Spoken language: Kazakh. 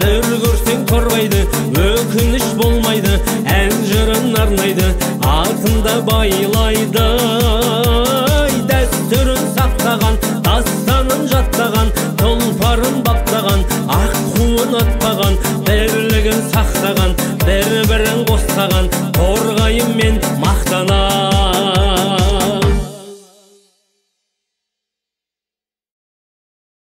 бір көрсең торғайды, өкініш болмайды, ән жырын арнайды, атында байлайды. Дәстүрін сақтаған, дастанын жаттаған, тұлпарын баптаған, аққуын атпаған, бірлігін сақтаған, бір-бірін қостаған,